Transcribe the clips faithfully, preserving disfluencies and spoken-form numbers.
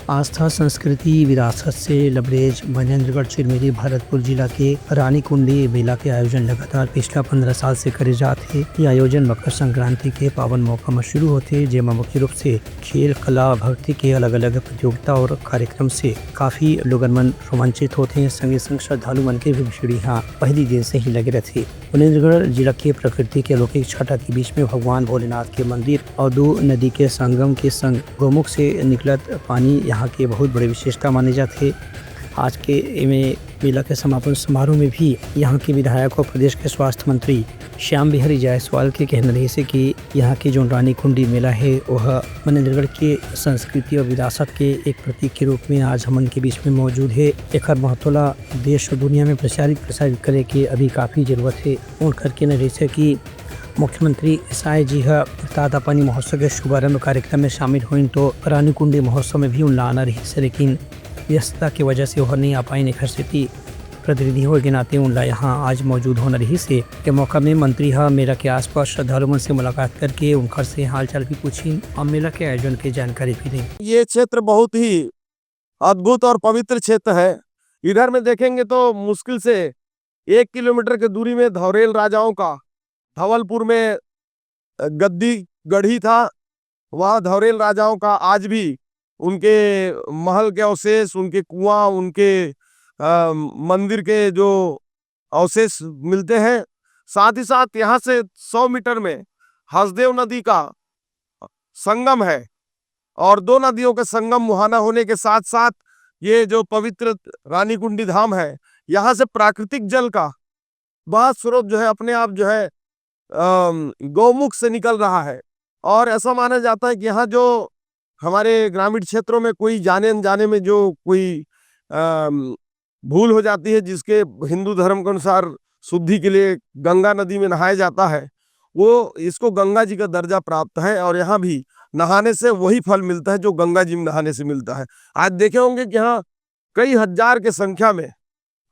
आस्था, संस्कृति, विरासत से लबरेज मनेंद्रगढ़ चिरमिरी भरतपुर जिला के रानीकुंडी मेला के आयोजन लगातार पिछला पंद्रह साल से करे जात हे। ये आयोजन मकर संक्रांति के पावन मौका म शुरू होथे, जेमा मुख्य रूप से खेल, कला, भक्ति के अलग-अलग प्रतियोगिता और कार्यक्रम से काफी लोगन मन रोमांचित होथे। संगे संग श्रद्धालु मन के भी भीड़ यहाँ पहली दिन से ही लगे रहथे। मनेंद्रगढ़ जिला के प्रकृति के अलौकिक छटा के बीच में भगवान भोलेनाथ के मंदिर और दो नदी के संगम के संग गौमुख से निकलत पानी यहाँ के बहुत बड़े विशेषता माने जाथे। आज के एमे मेला के समापन समारोह में भी यहाँ के विधायक और प्रदेश के स्वास्थ्य मंत्री श्याम बिहारी जायसवाल के कहना रहिसे कि यहाँ के जोन रानीकुंडी मेला हे, वह मनेंद्रगढ़ के संस्कृति और विरासत के एक प्रतीक के रूप में आज हमन के बीच में मौजूद हे। एकर महत्व ला देश और दुनिया में प्रचारित प्रसारित करे के अभी काफी जरूरत हे। उनकर कहना रहिसे कि मुख्यमंत्री साय जी ह ताता पानी महोत्सव के शुभारंभ कार्यक्रम में शामिल होइन, तो रानीकुंडी महोत्सव में भी उनला आना रहिसे, लेकिन व्यस्तता के वजह से ओहर नहीं आ पाइन। एखर सेती प्रतिनिधि होए के नाते उनला यहाँ आज मौजूद होना रहिसे। ए मौका में मंत्री ह मेला के आसपास श्रद्धालु मन से मुलाकात करके उनकर से हालचाल भी पूछिन और मेला के आयोजन के जानकारी भी दें। ये क्षेत्र बहुत ही अद्भुत और पवित्र क्षेत्र है। इधर में देखेंगे तो मुश्किल से एक किलोमीटर की दूरी में धौरेल राजाओं का, धवलपुर में गद्दी गढ़ी था, वह धौरेल राजाओं का आज भी उनके महल के अवशेष, उनके कुआं, उनके अ, मंदिर के जो अवशेष मिलते हैं। साथ ही साथ यहाँ से सौ मीटर में हसदेव नदी का संगम है और दो नदियों का संगम मुहाना होने के साथ साथ ये जो पवित्र रानीकुंडी धाम है, यहाँ से प्राकृतिक जल का बहा स्रोत जो है अपने आप जो है अम, गौमुख से निकल रहा है। और ऐसा माना जाता है कि यहाँ जो हमारे ग्रामीण क्षेत्रों में कोई जाने अनजाने में जो कोई अम, भूल हो जाती है, जिसके हिंदू धर्म के अनुसार शुद्धि के लिए गंगा नदी में नहाया जाता है, वो इसको गंगा जी का दर्जा प्राप्त है और यहाँ भी नहाने से वही फल मिलता है जो गंगा जी में नहाने से मिलता है। आज देखे होंगे कि यहाँ कई हजार के संख्या में,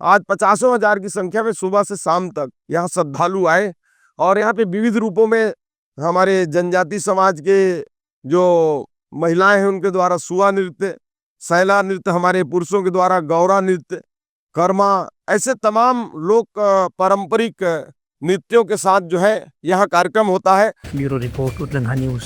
आज पचासों हजार की संख्या में सुबह से शाम तक यहाँ श्रद्धालु आए और यहाँ पे विविध रूपों में हमारे जनजाति समाज के जो महिलाएं हैं उनके द्वारा सुआ नृत्य, सैला नृत्य, हमारे पुरुषों के द्वारा गौरा नृत्य, कर्मा, ऐसे तमाम लोक अ, पारंपरिक अ, नृत्यों के साथ जो है यहाँ कार्यक्रम होता है। Bureau report, Utlangha news.